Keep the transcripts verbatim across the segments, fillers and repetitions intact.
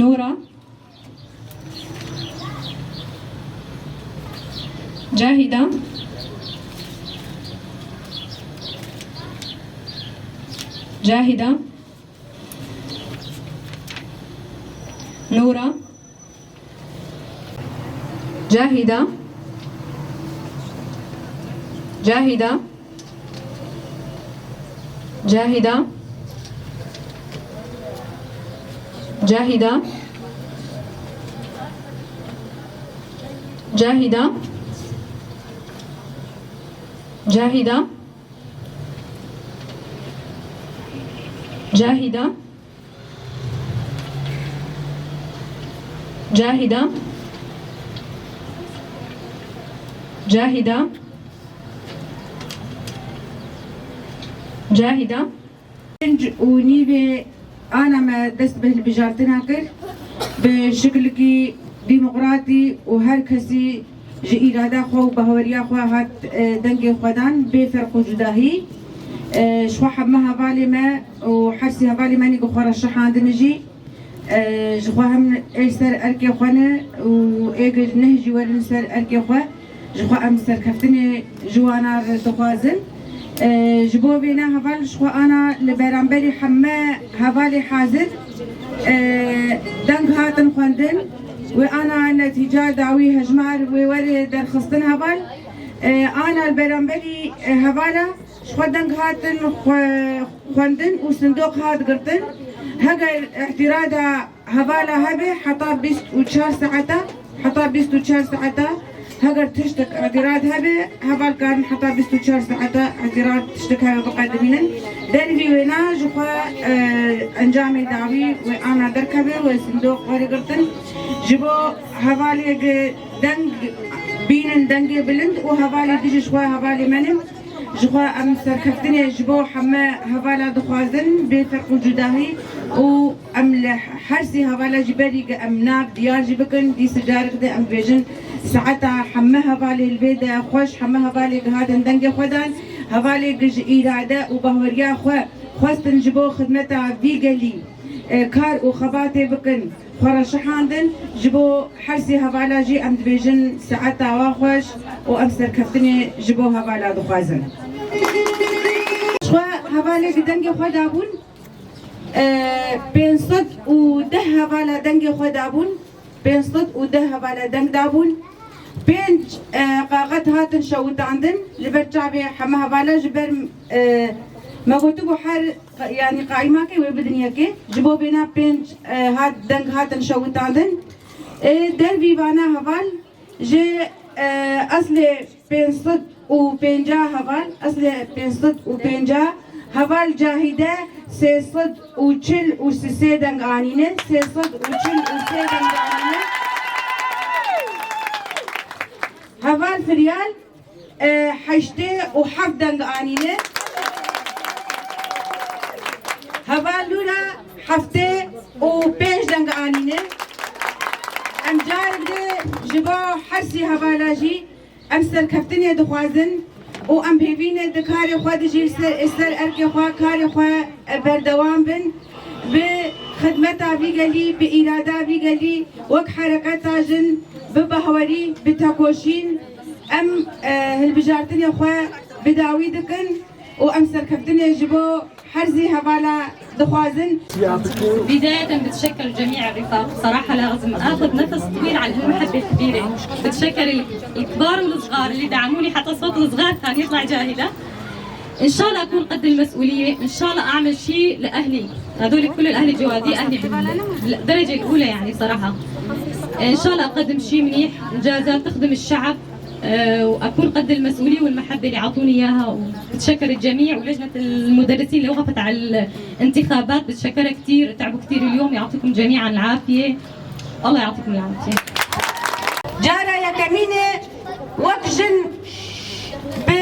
Nora. Cahida. Cahida. Nora. Cahida. Cahida. Cahida. Cahida. Cahida. Cahida. Cahida. Cahida. Cahida. Cahida. Pênc û nîvê ana me dest bi hilbijartina kir. Bi şiklikî demokratî û her kesî ji îrada xwe û bahweriya xwe hat, e, dengê xwe dan bê ferq û cudahî. E, ji xwe heme hevalê me û her sî hevalê me nî ku xwe re şihandin jî. E, ji xwe hem ê ser erkê xwe ne û ê gi neh jî werin ser erkê xwe, ji xwe em serkeftinê ji wana re dixwazin. E, ji bo vêna heval ji xwe ana li beramberî heme hevalê hazir, e, deng hatin xwendin. Wê ana netîca dawî hejmar wê were derxistin heval. E, ana li beramberî, e, hevala ji xwe deng hatin xwe xwendin û sindoq hat girtin. Heger îtîrada hevala hebe heta bîst û çar saeta, heta bîst û çar saeta, heger tiştek îtîrad hebe, heval karin heta bîst û çar saeta îtîrad tiştek hebe biqedimînin. Dervî wêna ji xwe, e, encamê dawî wê ana derkeve, wê sindoq were girtin. Ji bo hevalê gi deng bînin, dengê bilind û hevalê dijî ji xwe hevalê me ne. Ji xwe em serkeftinê ji bo heme hevala dixwazin, bê ferq û cudahî û em li her sê hevala jî berî ke em nav diyar jî bikin, dîsa carek de em dibêjin, saeta heme hevalê li vê de xweş, heme hevalê ke hatin dengê xwe dan, hevalê ke ji îrade û bahweriya xwe xwestin ji bo xidmeta vî gelî, e, kar û xebatê bikin. Xwe re şihandin, ji bo her sê hevala jî em dibêjin saeta we xweş û em serkeftinê ji bo hevala dixwazin. Ji xwe hevalê bi dengê xwe dabûn, e, pênc sed û deh hevala dengê xwe dabûn, pênc sed û deh hevala deng dabûn, pênc, e, qaxet hatin şewitandin li ber çavê heme hevala ji ber, e, me gotibû her Qa-, yanî qaîmakê wê bidin yekê, ji bo vêna pênc, e, hat, deng hatin şewitandin. Ê dervî vana heval ji, e, eslê pênc sed û pêncah heval, eslê pênc sed û pêncah heval Cahîde sê sed û çil û sê deng anîne, sê sed û çil û sê deng anîne. Heval Firyal e, heştê û heft deng anîne. Heval Nûra heftê û pênc deng anîne. Em carek di ji bo her sî hevala jî em serkeftinê dixwazin û em hêvî ne di karê xwe de jî ser, ser erkê xwe, karê xwe, e, berdewam bin. Bi xidmeta vî gelî, bi îrada vî gelî, wek hereketa jin, bi bahwerî, bi tekoşîn, em, e, hilbijartinê xwe bi dawî dikin û em serkeftinê ji bo her zî hevala dixwazin. بداية بتشكر جميع الرفاق، صراحة لازم آخذ نفس طويل على هالمحبة الكبيرة. بتشكر الكبار والصغار اللي دعموني حتى صوت الصغار كان يطلع جاهلة. إن شاء الله أكون قد المسؤولية، إن شاء الله أعمل شيء لأهلي، هذول كل الأهل الجوادي أهلي بالدرجة الأولى يعني صراحة. إن شاء الله أقدم شيء منيح، إنجازات تخدم الشعب، آه، وأكون قد المسؤولية والمحبة اللي عطوني إياها. وبتشكر الجميع ولجنة المدرسين اللي وقفت على الانتخابات، بتشكرها كتير، تعبوا كتير اليوم، يعطيكم جميعا العافية. الله يعطيكم العافية. Cara yekemîn e wek jin bi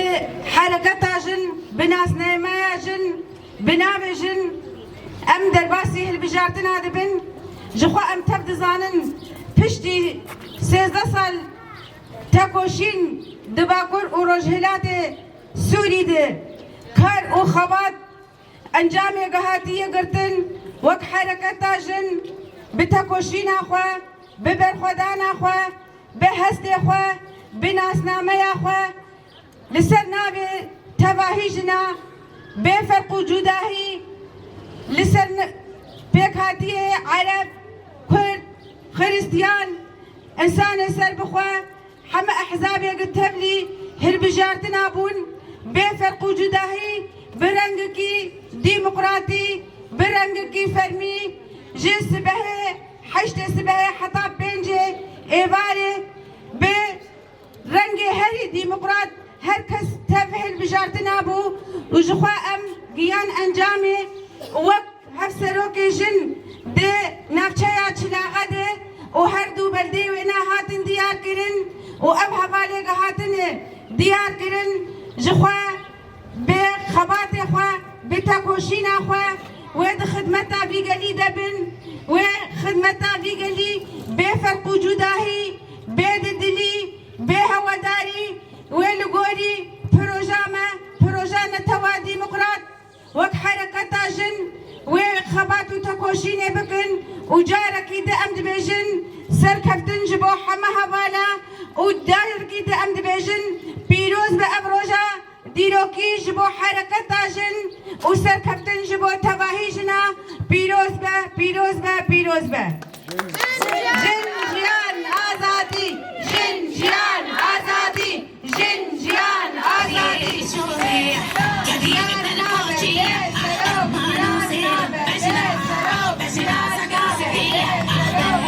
hereketa jin, bi nasnameya jin, bi navê jin em derbasî hilbijartina dibin. Ji xwe em tev dizanin piştî sêzdeh sal tekoşîn di Bakur û Rojhilatê Sûrî de kar û xebat Encamê ke hatiye girtin wek hereketa jin, bi tekoşîna xwe, bi berxwedana xwe, bi hestê xwe, bi nasnameya xwe, li ser navê tevahî jina bê ferq û cudahî, li ser n-, pêkhatiyê Ereb, Kurd, Xiristiyan, însanê serbixwe, heme ehzabê gi tevlî hilbijartina bûn, bê ferq û cudahî, bi rengekî demokratî, bi rengekî fermî, ji sibehê heştê sibehê heta pêncê êvarê, bi rengê herî demokrat her kes tev hilbijartina bû û ji xwe em giyan encamê wek hevserokê jin di navçeya Çilaxa de û her du beldeyê wêne hatin diyar kirin û ev hevalê gi hatine diyar kirin ji xwe bi xebatê xwe, bi tekoşîna xwe wê di xidmeta vî gelî de bin, wê xidmeta vî gelî bê ferq û cudahî, bê didilî, bê hewedarî, wê li gorî proja me, proja netewa demokrat, wek hereketa jin wê xebat û tekoşînê bikin û carekî di em dibêjin serkeftin ji bo heme hevala û carekî di em dibêjin pîroz be ev roja dîrokî ji bo hereketa jin û serkeftin ji bo tevahî jina pîroz be, pîroz be, pîroz be. Jin, jiyan, azadî.